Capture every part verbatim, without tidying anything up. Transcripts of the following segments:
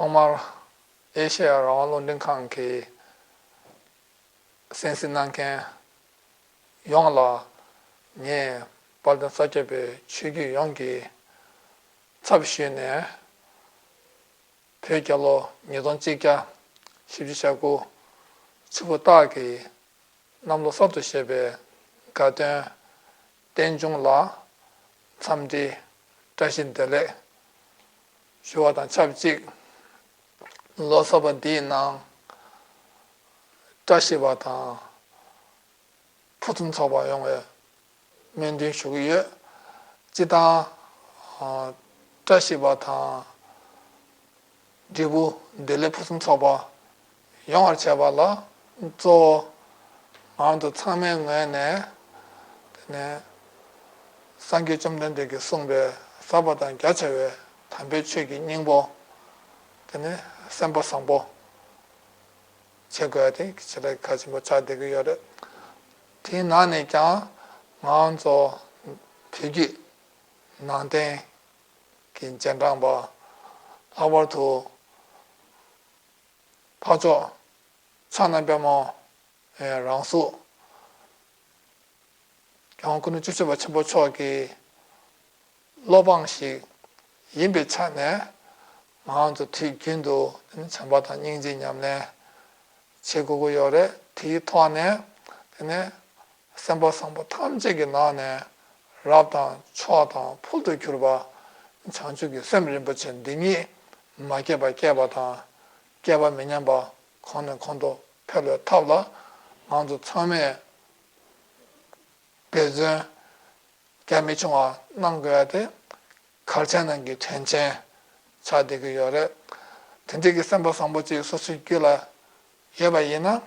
ཐོག་མར་ཨེ་ཤེ་ཡ་རང་དབང་རླུང་འཕྲིན་ཁང་གི་གསན་གཟིགས་གནང་མཁན་ཡོངས་ལ་ངས་དཔལ་ལྡན་ས་སྐྱ་པའི་ཆོས་བརྒྱུད་ཡོངས་ཀྱི་ཚབ་ཞུས་ནས། བོད་རྒྱལ་ལོ་ཉིས་སྟོང་གཅིག་བརྒྱ་བཞི་བཅུ་ཞེ་དགུ་ཆུ་སྤུ་སྟག་གི་གནམ་ལོ་གསར་དུ་བཞད་པའི་དགའ་སྟོན་རྟེན་འབྱུང་ལ་འཚམས་འདྲི་བཀྲ་ཤིས་བདེ་ལེགས་ཞུ་བ་དང་ཆབས་ཅིག། ལོ་གསར་པ་འདིའི་ནང་བཀྲ་ཤིས་པ་དང་ཕུན་སུམ་ཚོགས་པ་ཡོང་བའི་སྨོན་འདུན་ཞུ་གི་ཡོད། སྤྱིར་བཏང་ཨ་བཀྲ་ཤིས་པ་དང་འབྲས་བུ་བདེ་ལེགས་ཕུན་སུམ་ཚོགས་པ་ཡོང་བར་བྱེད་པ་ལ་གཙོ་བོ་ང་རང་ཚོ་ཚང་མའི་ངོས་ནས། དེ་ནས་སངས་རྒྱས་བཅོམ་ལྡན་འདས་ཀྱིས་གསུངས་པའི་ཟབ་པ་དང་རྒྱ་ཆེ་བའི་དམ་པའི་ཆོས་ཀྱི་སྙིང་པོ་དེ་ནས་སེམས་པ་བཟང་པོ་བྱེད་དགོས་ཡ་དེ་ཞེ་དྲག་གལ་ཆེན་པོ་ཆགས་བསྡད་ཀྱི་ཡོད་རེད། དེའི་ནང་ནས་ཀྱང་ང་རང་ཚོ་བོད་བརྒྱུད་ནང་བསྟན་གྱི་རྗེས་འབྲང་པ། ལྷག་པར་དུ་འཕགས་མཆོག་ཕྱག་ན་པདྨོ་རང་གཟུགས་༸སྐྱབས་མགོན་སྐུ་ཕྲེང་བཅུ་བཞི་པ་ཆེན་པོ་མཆོག་གི་སློབ་འབངས་ཤིག་ཡིན་པའི་ཆ་ནས། ང་རང་ཚོ་དུས་རྒྱུན་དུ་དེ་ནི་བྱམས་པ་དང་སྙིང་རྗེ་ཉམས་ལེན་བྱེད་དགོས་ཀྱི་ཡོད་རེད། དེའི་ཐོག་ནས་དེ་ནས་སེམས་པ་བཟང་པོ་ཐམས་ཅད་ཀྱི་ནང་ནས་རབ་དང་མཆོག་དང་ཕུལ་དུ་གྱུར་པ་བྱང་ཆུབ་ཀྱི་སེམས་རིན་པོ་ཆེ་འདི་ཉིད་མ་སྐྱེས་པ་སྐྱེས་པ་དང་། སྐྱེས་པ་མི་ཉམས་པ་གོང་ནས་གོང་དུ་འཕེལ་བའི་ཐབས་ལ་ང་ཚོ་ཚང་མས་འབད་བརྩོན་རྒྱ་མི་ཆུང་བ་གནང་དགོས་ཡ་དེ་གལ་ཆེན་ནང་གི་དོན་ཆེན་ཆགས་བསྡད་ཀྱི་ཡོད་རེད། དེ་འདྲའི་གི་སེམས་པ་བཟང་པོ་ཅིག་སོ་སོའི་རྒྱུད་ལ་ཡོད་པ་ཡིན་ན།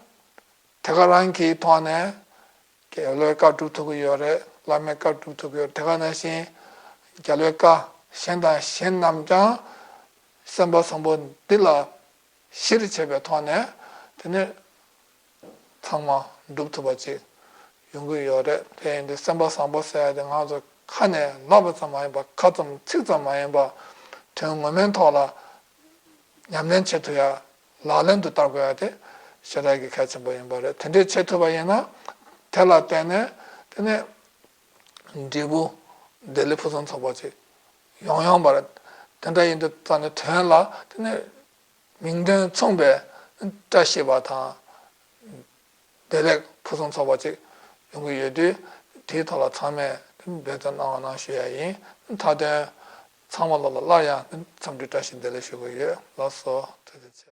དེ་ག་རང་གི་ཐོག་ནས་རྒྱལ་བའི་བཀའ་སྒྲུབ་ཐུབ་ཀྱི་ཡོད་རེད། བླ་མའི་བཀའ་སྒྲུབ་ཐུབ་ཀྱི་ཡོད་རེད། དེ་ག་ནང་བཞིན་རྒྱལ་བའི་བཀའ་གཞན་དང་གཞན་རྣམས་ཀྱང་སེམས་པ་བཟང་པོ་འདི་ལ་གཞིར་བྱས་པའི་ཐོག་ནས་དེ་ནི་ཚང་མ་འགྲུབ་ཐུབ་པ་ཅིག་ཡོང་གི་ཡོད་རེད། དེ་ཡིན་དུས་སེམས་པ་བཟང་པོ་ཟེར་ཡ་དེ་ང་ཚོ་ཁ་ནས་ལབ་པ་ཙམ་མ་ཡིན་པ། ཁ་ཙམ་ཚིག་ཙམ་མ་ཡིན་པ། དོན་ངོ་མའི་ཐོག་ལ་ཉམས་ལེན་བྱེད་ཐུབ་ཡ། ལག་ལེན་དུ་བསྟར་དགོས་ཡ་དེ་ཞེ་དྲག་གི་གལ་ཆེན་པོ་ཡིན་པ་རེད། དེ་འདྲས་བྱེད་ཐུབ་པ་ཡིན་ན། དེ་ལ་བརྟེན་ནས་དེ་ནས་འབྲས་བུ་བདེ་ལེགས་ཕུན་སུམ་ཚོགས་པ་ཅིག་ཡོང་ཡོང་པ་རེད། དེ་འདྲ་ཡིན་དུས་ཙང་ནས་དོན་ལ་དེ་ནས་མིང་དོན་མཚུངས་པའི་བཀྲ་ཤིས་པ་དང་བདེ་ལེགས་ཕུན་སུམ་ཚོགས་པ་ཅིག་ཡོང་གི་ཡོད་དུས། དེའི་ཐོག་ལ་ཚང་མས་འབད་བརྩོན་གནང་བ་གནང་ཞུ་ཡ་ཡིན། མཐའ་དོན་ཚང་མ་ལོ་ལ་སླར་ཡང་འཚམས་འདྲི་བཀྲ་ཤིས་བདེ་ལེགས་ཞུ་གི་ཡོད། ལགས་སོ། ཐུགས་རྗེ་ཆེ།